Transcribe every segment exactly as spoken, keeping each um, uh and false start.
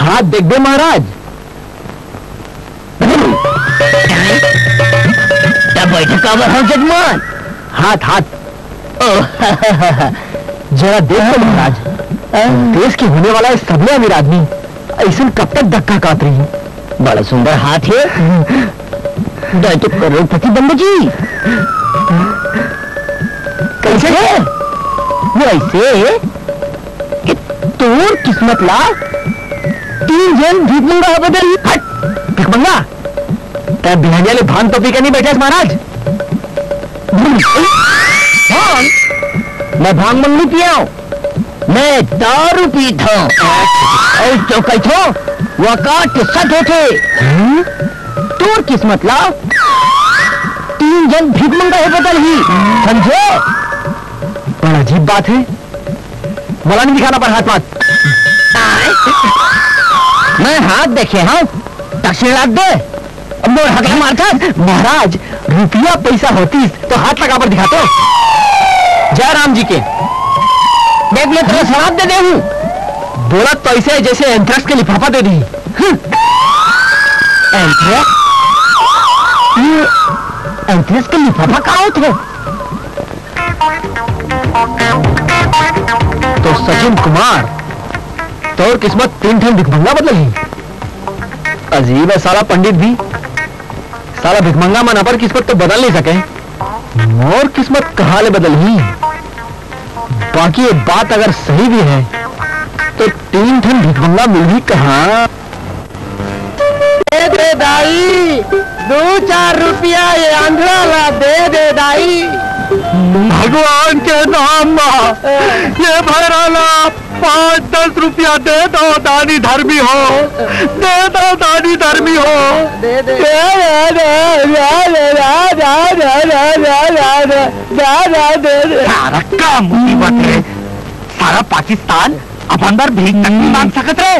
हाथ देखबे महाराज। तब बैठे काबर हो जजमान? हाथ, हाथ। ओ, जरा देख तो महाराज, देश के होने वाला ये सबले अमीर आदमी अइसन कब तक धक्का खात रही? बड़ा सुंदर हाथ हे। दाई तो करोड़पति बन जी। कैसे? वो ऐसे कि तोर किस्मत ला तीन झन भिखमंगा ह बदल। हट, भिखमंगा? तैं बिहनिया ले भांग तो पी के नहीं बैठे महाराज? भांग? मैं भांग मंग नहीं पिया हूँ। मैं दारू पीत हूँ। अउ जो कहिथो, वो काट के सत होथे। हम्म? तोर किस्मत ला तीन झन भिखमंगा ह बदल ही, समझे? बड़ा अजीब बात हे। मोला नहीं दिखाना पर हाथ पात। मैं हाथ देखे हूँ, दक्षिण लाग दे। अब मोर हक ला मारथस। महाराज, रुपया पैसा होतिस तो हाथ ला काबर दिखातो? जय राम जी के। देख, मैं तोला श्राप दे देहूँ। बोलत तो ऐसे हे जैसे एंथ्रेक्स के लिफाफा दे दी। हम्म। एंथ्रेक्स? ये एंथ्रेक्स के लिफाफा का होथे? तो सचिन कुमार, तोर किस्मत तीन ठन भिखमंगा बदलही। अजीब हे साला पंडित भी। साला भिखमंगा मन अपन किस्मत तो बदल नहीं सके, मोर किस्मत कहाँ ले बदलही? बाकी ये बात अगर सही भी हे, तो तीन ठन भिखमंगा मिलही कहाँ? दे दे दाई, दू चार रुपया ये आंधरा ला दे दे दाई। भगवान के नाम मा ये भैरा ला पाँच दस रुपया दे दो, दानी धर्मी हो, दे दो, दानी धर्मी हो। दे दे। दे दे, दे दे, दे दे, दे दे, दे दे, दे दे, दे दे। सारा का मुसीबत हे, सारा पाकिस्तान अपन बर भीख तक नहीं मांग सकत रे।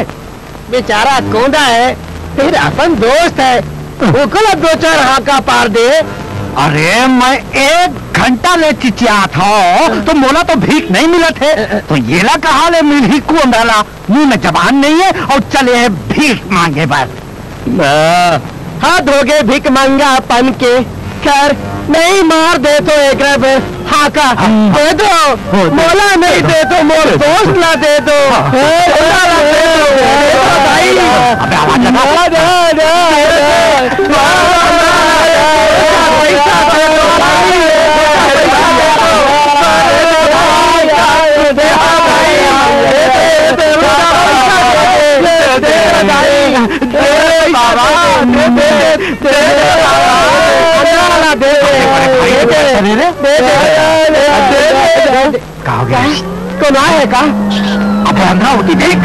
बेचारा कोंदा हे, फेर अपन दोस्त हे, ओकर ला दो चार हाका पार दे। अरे, मैं एक घंटा ले चिचियात हूँ, तो मोला तो भीख नहीं मिलत हे, तो येला कहाँ ले मिलही कोंदा ला? मुंह में जबान नहीं हे अउ चले हे भीख मांगे बर। हाँ, धोखे भिखमंगापन के खैर नहीं, मार दे तो एकरा पे हाका। हाँ। दे दो, हो, दे। मोला नहीं दे दो, मोर दोस्त ला दे दो। हाँ। ए, मोला ला दे दो, दे दो भाई। अबे आवाज लगा। ना, ना, ना, ना। पैसा दे दो भाई। दे दो भाई। दे दो भाई। दे दो भाई। दे दो भाई। दे दे बाबा, दे दे, दे दे बाबा। दे दे, दे दे, दे दे, दे दे। का हो गया? कोन आय हे का? अबे अंधरा होती देख।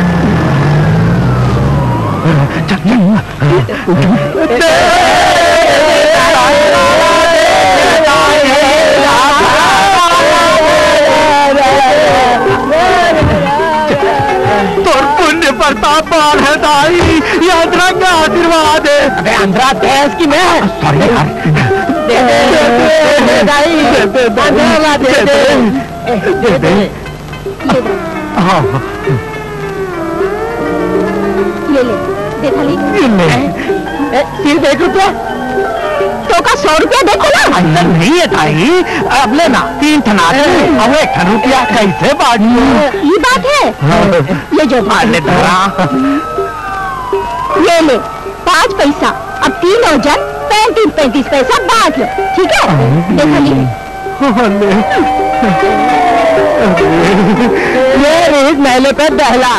तोर पुण्य प्रताप बाढ़ हे दाई, ये अंधरा का आशीर्वाद हे। अबे अंधरा देश की मैं। सॉरी यार। दे दे, दे दे दाई, अंधरा ला दे दे। दे दे। ये ले, हाँ। ये ले, देखा ली। ये ले। ए, सिर्फ एक रुपया? तोका सौ रुपया दे तो ना। अंदर नहीं हे ताई, अब ले ना, तीन ठन आदमी, ए। अब एक ठन रुपया कैसे बांटू? ये बात हे? हाँ। ये जो अरे धरा। ये ले, पाँच पैसा। अब तीनों जन पैंतीस पैंतीस पैसा बांट लो, ठीक हे? देखा ली। अरे। ये रही महले पे दहला।